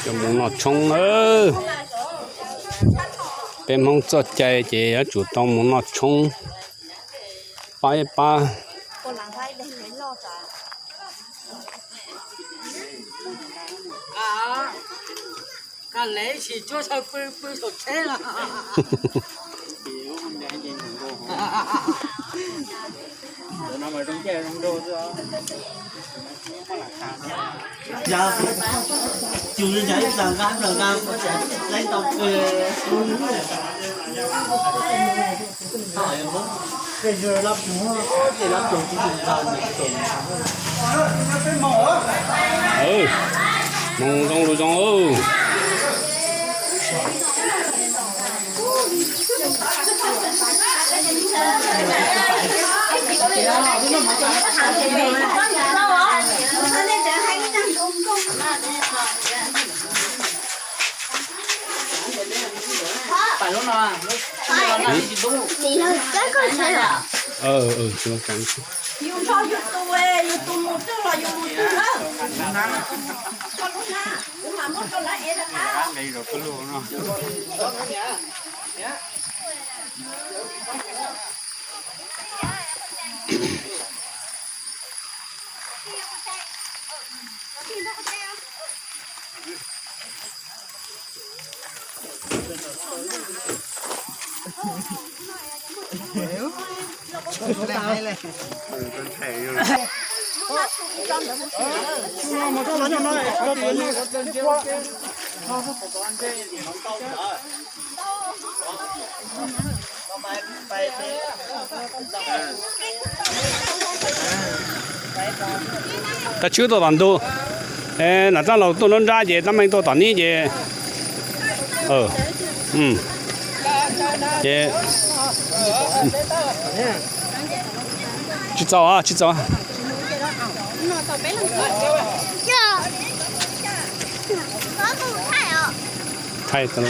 Cov mus noj tshoob nawb. Peb Hmoob txoj cai ces yuav tsum tau mus noj tshoob. Pab ib pab. Ka lev sis cuab saw pw pw saum tsheb los. Mus zoo lus zoo. Yus nrog yus tus, yus tus mus twg los yus mus twg na. Koj lub na, kuv mam muab rau lawv ev rau qab. Tag tshwb tuaj tom ntug, nam tab laug tuaj nruab nrab ces tab meeg tuaj tom nib ces, ces tsis txaus, tsis txaus. Thaij tau.